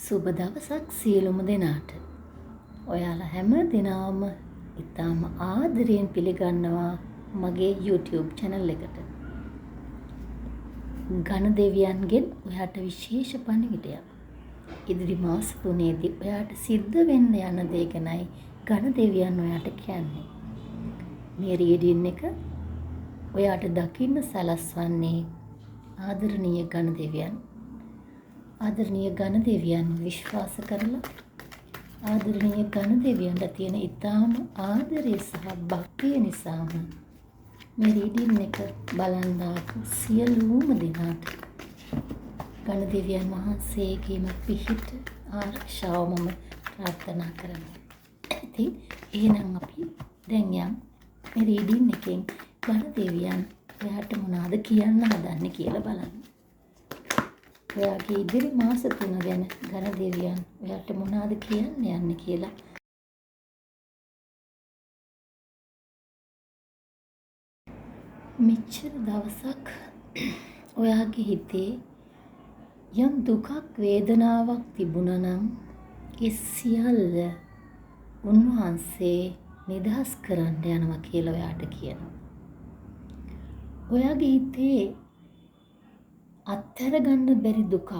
සුබ දවසක් සියලුම දෙනාට. ඔයාලා හැම දෙනාම ඉතාම ආදරයෙන් පිළිගන්නවා මගේ YouTube channel එකට. ඝන දෙවියන්ගෙන් ඔයාට විශේෂ පණිවිඩයක්. ඉදිරි මාස තුනේදී ඔයාට සිද්ධ වෙන්න යන දේ ගැනයි ඝන දෙවියන් ඔයාට කියන්නේ. මේ රීඩින් එක ඔයාට දකින්න සලස්වන්නේ ආදරණීය ඝන දෙවියන්. ආදරණීය ඝන දෙවියන් විශ්වාස කරලා ආදරණීය ඝන දෙවියන්ට තියෙන ඉතාම ආදරය සහ භක්තිය නිසාම මේ රීඩින් එක බලන්න ආපු සියලුම දෙනාට ඝන දෙවියන් වහන්සේගේම පිහිට ආරක්ෂාව මම ප්‍රාර්ථනා කරනවා. ඉතින් එහෙනම් අපි දැන් යන් මේ රීඩින් එකෙන් ඝන දෙවියන් ඔයාට මොනවද කියන්න හදන්නේ කියලා බලන්න. ඔයාගේ ඉදිරි මාස තුන ගැන ඝන දෙවියන් ඔයාට මොනවද කියන්න යන්නේ කියලා. මෙච්චර දවසක් ඔයාගේ හිතේ යම් දුකක් වේදනාවක් තිබුණා නම් ඒ සියල්ල උන්වහන්සේ නිදහස් කරන්න යනවා කියලා ඔයාට කියනවා. ඔයාගේ හිතේ අත්හැර ගන්න බැරි දුකක්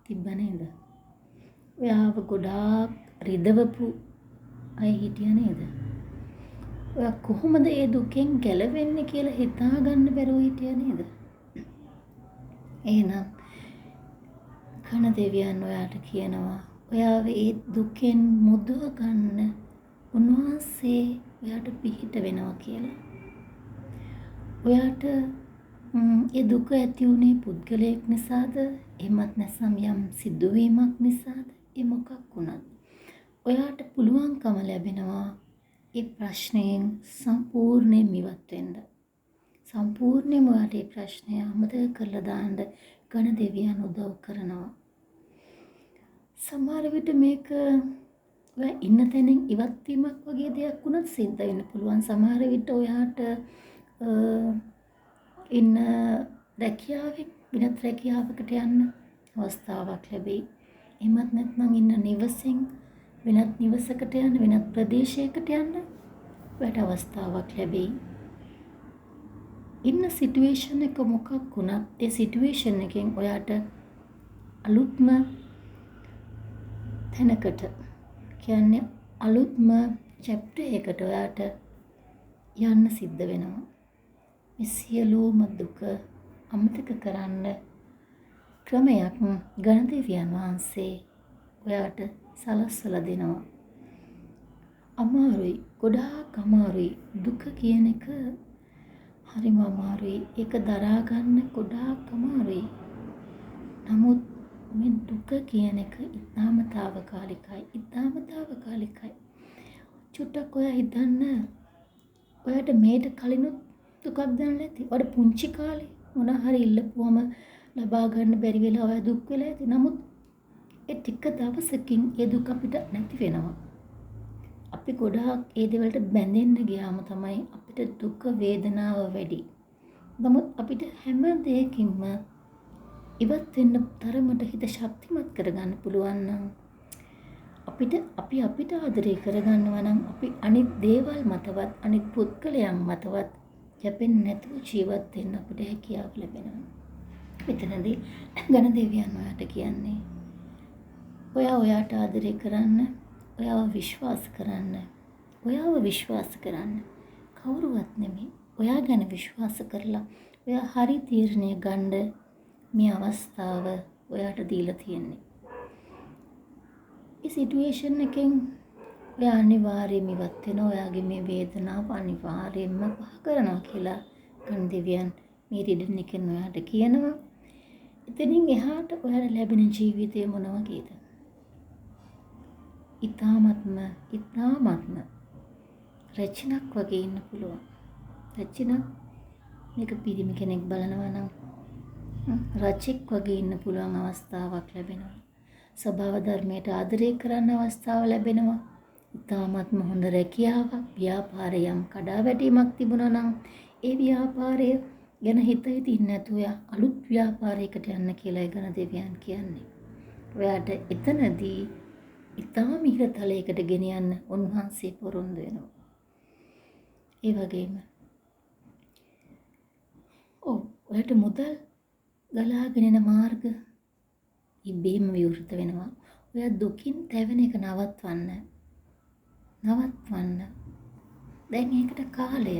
තිබ්බ නේද? ඔයාව ගොඩාක් රිදවපු අය හිටියා නේද? ඔයා කොහොමද ඒ දුකෙන් ගැලවෙන්නේ කියලා හිතා ගන්න බැරුව හිටියා නේද? එහෙනම් ඝන දෙවියන් ඔයාට කියනවා ඔයාව ඒ දුකෙන් මුදව ගන්න උන්වහන්සේ ඔයාට පිහිට වෙනවා කියලා. ඔයාට ඒ දුක ඇති වුණේ පුද්ගලයෙක් නිසාද? එහෙමත් නැත්නම් යම් සිදුවීමක් නිසාද? ඒ මොකක් වුණත් ඔයාට පුළුවන්කම ලැබෙනවා ඒ ප්‍රශ්නයෙන් සම්පූර්ණයෙන් ඉවත් වෙන්න. සම්පූර්ණයෙන්ම ඔයාට ඒ ප්‍රශ්නය අමතක කරලා දාන්න ඝන දෙවියන් උදව් කරනවා. සමහර විට මේක ඔයා ඉන්න තැනින් ඉවත් වීමක් වගේ දෙයක් වුණත් සිද්ධ වෙන්න පුළුවන්. සමහර විට ඔයාට ඉන්න රැකියාවෙන් වෙනත් රැකියාවකට යන්න අවස්ථාවක් ලැබෙයි. එහෙමත් නැත්නම් ඉන්න නිවසෙන් වෙනත් නිවසකට යන්න, වෙනත් ප්‍රදේශයකට යන්න ඔයාට අවස්ථාවක් ලැබෙයි. ඉන්න සිටුේෂන් එක මොකක් වුණත් ඒ සිටුේෂන් එකෙන් ඔයාට අලුත්ම තැනකට, කියන්නේ අලුත්ම චැප්ටර් එකකට ඔයාට යන්න සිද්ධ වෙනවා. මේ සියලුම දුක අමතක කරන්න ක්‍රමයක් ඝන දෙවියන් වහන්සේ ඔයාට සලස්වලා දෙනවා. අමාරුයි, ගොඩාක් අමාරුයි. දුක කියන එක හරිම අමාරුයි. ඒක දරා ගන්න ගොඩාක් අමාරුයි. නමුත් මේ දුක කියන එක ඉතාම තාවකාලිකයි. ඉතාම තාවකාලිකයි. චුට්ටක් ඔයා හිතන්න, ඔයාට මේට කලිනුත් දුකක් දැනලා ඇති. ඔයාට පුංචි කාලේ මොන හරි ඉල්ලපුවම ලබා ගන්න බැරි වෙලා ඔයා දුක් වෙලා ඇති. නමුත් ඒ ටික දවසකින් ඒ දුක අපිට නැති වෙනවා. අපි ගොඩාක් ඒ දේවල්ට බැඳෙන්න ගියාම තමයි අපිට දුක වේදනාව වැඩි. නමුත් අපිට හැම දෙයකින්ම ඉවත් වෙන්න තරමට හිත ශක්තිමත් කරගන්න පුළුවන් නම්, අපිට අපි අපිට ආදරය කරගන්නවා නම්, අපි අනිත් දේවල් මතවත් අනිත් පුද්ගලයන් මතවත් යැපෙන්නේ නැතුව ජීවත් වෙන්න අපිට හැකියාව ලැබෙනවා. මෙතනදී ඝන දෙවියන් ඔයාට කියන්නේ ඔයා ඔයාට ආදරය කරන්න, ඔයාව විශ්වාස කරන්න, ඔයාව විශ්වාස කරන්න. කවුරුවත් නෙමෙයි. ඔයා ගැන විශ්වාස කරලා ඔයා හරි තීරණය ගන්න මේ අවස්ථාව ඔයාට දීලා තියෙන්නේ. ඒ සිටුේෂන් එකෙන් ඔයා අනිවාර්යයෙන්ම ඉවත් වෙනවා. ඔයාගේ මේ වේදනාව අනිවාර්යයෙන්ම පහ කරනවා කියලා ඝන දෙවියන් මේ රීඩින් එකෙන් ඔයාට කියනවා. එතනින් එහාට ඔයාට ලැබෙන ජීවිතය මොන වගේද? ඉතාමත්ම ඉතාමත්ම රචනක් වගේ ඉන්න පුළුවන්. රචනක්, මේක පිරිමි කෙනෙක් බලනවා නම් රචෙක් වගේ ඉන්න පුළුවන් අවස්ථාවක් ලැබෙනවා. ස්වභාව ධර්මයට ආදරය කරන්න අවස්ථාව ලැබෙනවා. ඉතාමත්ම හොඳ රැකියාවක්, ව්‍යාපාරය යම් කඩාවැටීමක් තිබුණා නම් ඒ ව්‍යාපාරය ගැන හිත හිත ඉන්නේ නැතුව අලුත් ව්‍යාපාරයකට යන්න කියලා ඒ ඝන දෙවියන් කියන්නේ. ඔයාට එතනදී ඉතාම ඉහළ තලයකට ගෙන යන්න උන්වහන්සේ පොරොන්දු වෙනවා. ඒ වගේම ඔව් ඔයාට මුදල් ගලාගෙන එන මාර්ග ඉබේම විවෘත වෙනවා. ඔයා දුකින් තැවෙන එක නවත්වන්න. නවත්වන්න. දැන් ඒකට කාලය.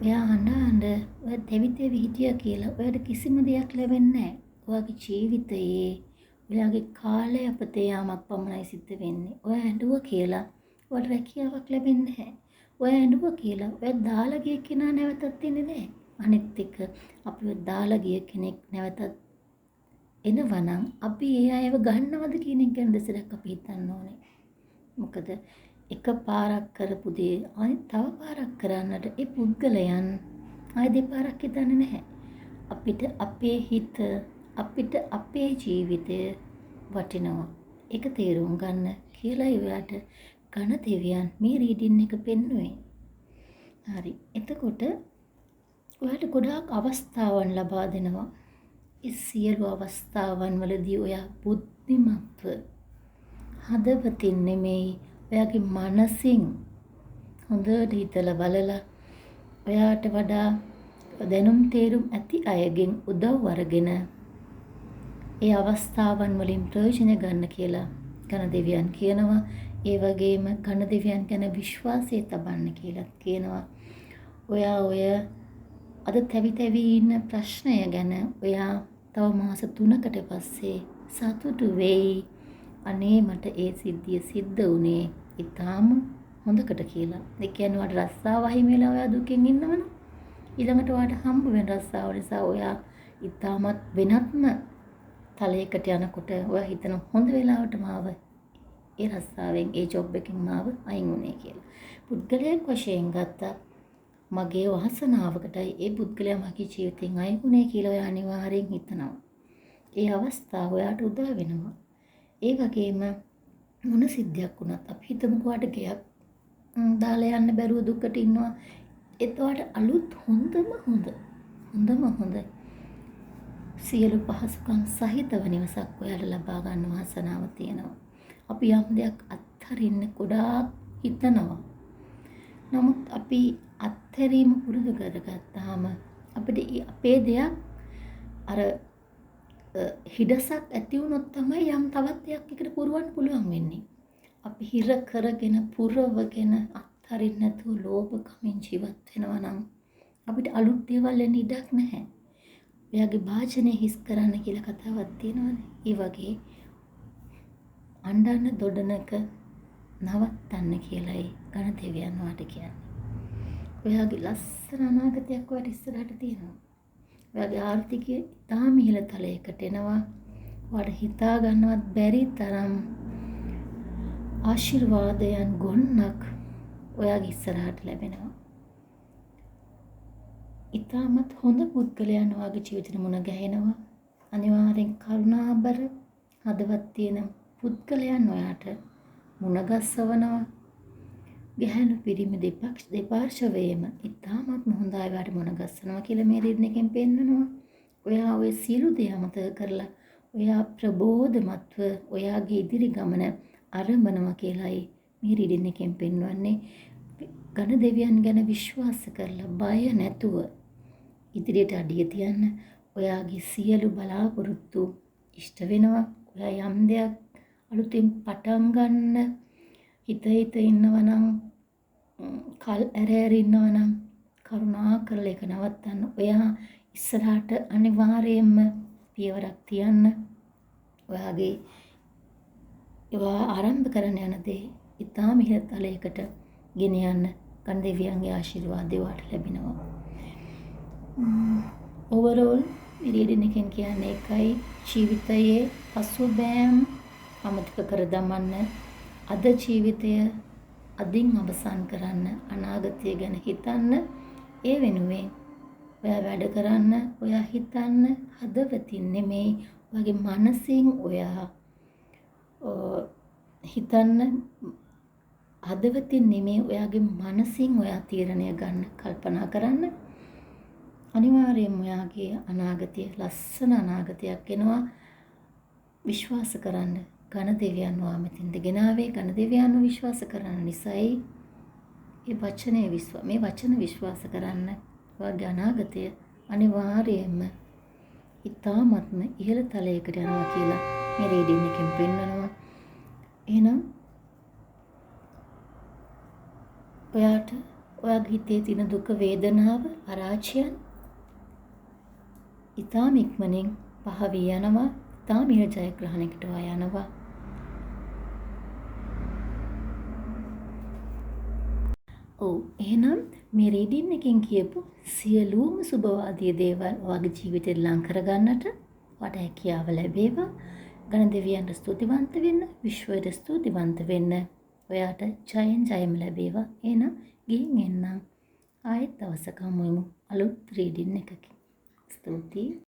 ඔයා අඬ අඬ ඔයා තැවි තැවි හිටියා කියලා ඔයාට කිසිම දෙයක් ලැබෙන්නේ නැහැ. ඔයාගේ ජීවිතයේ ඔයාගේ කාලය අපතේ යාමක් පමණයි සිද්ධ වෙන්නේ. ඔයා ඇඬුවා කියලා ඔයාට රැකියාවක් ලැබෙන්නේ නැහැ. ඔයා ඇඬුවා කියලා ඔයා දාලා ගිය කෙනා නැවතත් එන්නේ නැහැ. අනිත් එක අපිව දාලා ගිය කෙනෙක් නැවතත් එනවා නම් අපි ඒ අයව ගන්නවද කියන එක ගැන දෙසරක් අපි හිතන්න ඕනේ. මොකද එක පාරක් කරපු දේ ආයෙත් තව පාරක් කරන්නට ඒ පුද්ගලයන් ආයෙ දෙපාරක් හිතන්නේ නැහැ. අපිට අපේ හිත අපිට අපේ ජීවිතය වටිනවා. ඒක තේරුම් ගන්න කියලායි ඔයාට ඝන දෙවියන් මේ රීඩින් එක පෙන්නුවේ. හරි. එතකොට ඔයාට ගොඩාක් අවස්ථාවන් ලබා දෙනවා. ඒ සියලු අවස්ථාවන් වලදී ඔයා බුද්ධිමත්ව හදවතින් නෙමෙයි ඔයාගේ මනසින් හොඳට හිතලා බලලා ඔයාට වඩා දැනුම් තේරුම් ඇති අයගෙන් උදව් අරගෙන ඒ අවස්ථාවන් වලින් ප්‍රයෝජන ගන්න කියලා ඝන දෙවියන් කියනවා. ඒ වගේම ඝන දෙවියන් ගැන විශ්වාසය තබන්න කියලාත් කියනවා. ඔයා ඔය අද තැවි තැවි ඉන්න ප්‍රශ්නය ගැන ඔයා තව මාස 3කට පස්සේ සතුටු වෙයි. අනේ මට ඒ සිද්ධිය සිද්ධ වුණේ ඉතාම හොඳකට කියලා. ඒ කියන්නේ ඔයාට රස්සාව අහිමි වෙලා ඔයා දුකෙන් ඉන්නවනම් ඊළඟට ඔයාට හම්බ වෙන රස්සාව නිසා ඔයා ඉතාමත් වෙනත්ම තලයකට යනකොට ඔයා හිතන හොඳ වෙලාවට මාව ඒ රස්සාවෙන් ඒ ජොබ් එකෙන් මාව අයින් වුණේ කියලා. පුද්ගලයෙක් වශයෙන් ගත්තත් මගේ වාසනාවකටයි ඒ පුද්ගලයා මගේ ජීවිතෙන් අයින් වුණේ කියලා ඔයා අනිවාර්යෙන් හිතනවා. ඒ අවස්ථාව ඔයාට උදා වෙනවා. ඒ වගේම මොන සිද්ධියක් වුණත් අපි හිතමුකෝ ඔයාට ගෙයක් දාලා යන්න බැරුව දුකට ඉන්නවා. ඒත් ඔයාට අලුත් හොඳම හොඳ සියලු පහසුකම් සහිතව නිවසක් ඔයාට ලබා ගන්න වාසනාව තියෙනවා. අපි යම් දෙයක් අත්හරින්න ගොඩාක් හිතනවා. නමුත් අපි අත්හැරීම පුරුදු කරගත්තාම අපිට අපේ දෙයක් අර හිඩසක් ඇති වුණොත් තමයි යම් තවත් දෙයක් එකට පුරවන්න පුළුවන් වෙන්නේ. අපි හිර කරගෙන පුරවගෙන අත්හරින්න නැතුව ලෝභකමින් ජීවත් වෙනවා නම් අපිට අලුත් දේවල් එන්න ඉඩක් නැහැ. ඔයාගේ භාජනය හිස් කරන්න කියලා කතාවක් තියෙනවනේ. ඒ වගේ අඬන්න දොඩන එක නවත්තන්න කියලායි ඝන දෙවියන් ඔයාට කියන්නේ. ඔයාගේ ලස්සන අනාගතයක් ඔයාට ඉස්සරහට තියෙනවා. ඔයාගේ ආර්ථිකය ඉතාම ඉහළ තලයකට එනවා. ඔයාට හිතා ගන්නවත් බැරි තරම් ආශිර්වාදයන් ගොන්නක් ඔයාගේ ඉස්සරහට ලැබෙනවා. ඉතාමත් හොඳ පුද්ගලයන් ඔයාගේ ජීවිතේට මුණ ගැහෙනවා. අනිවාර්යෙන් කරුණාබර හදවත් තියෙන පුද්ගලයන් ඔයාට මුණ ගස්සවනවා. ගැහැණු පිරිමි දෙපාර්ශවයේම ඉතාමත්ම හොඳ අය ඔයාට මුණ ගස්සනවා කියලා මේ රීඩින් එකෙන් පෙන්නනවා. ඔයා ඔය සියලු දේ අමතක කරලා ඔයා ප්‍රබෝධමත්ව ඔයාගේ ඉදිරි ගමන අරඹනවා කියලායි මේ රීඩින් එකෙන් පෙන්වන්නේ. ඝන දෙවියන් ගැන විශ්වාස කරලා බය නැතුව ඉදිරියට අඩිය තියන්න. ඔයාගේ සියලු බලාපොරොත්තු ඉෂ්ට වෙනවා. ඔයා යම් දෙයක් අලුතින් පටන් ගන්න හිත හිත ඉන්නවා නම් කල් ඇර ඇර ඉන්නවා නම් කරුණා කරලා ඒක නවත්තන්න. ඔයා ඉස්සරහට අනිවාර්යයෙන්ම පියවරක් තියන්න. ඔයාගේ ඔයා ආරම්භ කරන්න යන දේ ඉතාම ඉහළ තලයකට ගෙන යන්න ඝන දෙවියන්ගේ ආශිර්වාදය ඔයාට ලැබෙනවා. ඕවරෝල් රීඩින් එකෙන් කියන්නේ ඒකයි, ජීවිතයේ පසුබෑම් අමතක කර දමන්න, අද ජීවිතය අදින් අවසන් කරන්න, අනාගතය ගැන හිතන්න, ඒ වෙනුවෙන් ඔයා වැඩ කරන්න, ඔයා හිතන්න, හදවතින් නෙමෙයි ඔයාගේ මනසින් ඔයා හිතන්න, හදවතින් නෙමෙයි ඔයාගේ මනසින් ඔයා තීරණය ගන්න, කල්පනා කරන්න. අනිවාර්යයෙන්ම ඔයාගේ අනාගතය ලස්සන අනාගතයක් එනවා. විශ්වාස කරන්න. ඝන දෙවියන් ඔයා මෙතෙන්ට ගෙනාවේ ඝන දෙවියන්ව විශ්වාස කරන්න නිසායි. ඒ වචනය මේ වචන විශ්වාස කරන්න. ඔයාගේ අනාගතය අනිවාර්යයෙන්ම ඉතාමත්ම ඉහළ තලයකට යනවා කියලා මේ රීඩින් එකෙන් පෙන්වනවා. එහෙනම් ඔයාට ඔයාගේ හිතේ තියෙන දුක වේදනාව පරාජයන් ඉතාම ඉක්මනින් පහ වී යනවා. ඉතාම ඉහළ ජයග්‍රහණයකට ඔයා යනවා. ඔව්, එහෙනම් මේ රීඩින් එකෙන් කියපු සියලුම සුබවාදී දේවල් ඔයාගේ ජීවිතේට ලං කරගන්නට ඔයාට හැකියාව ලැබේවා. ගණ දෙවියන්ට ස්තුතිවන්ත වෙන්න, විශ්වයට ස්තුතිවන්ත වෙන්න. ඔයාට ජයෙන් ජයම ලැබේවා. එහෙනම් ගිහින් එන්නම්. ආයෙත් දවසක හමු වෙමු අලුත් රීඩින් එකකින්. ස්තුතියි.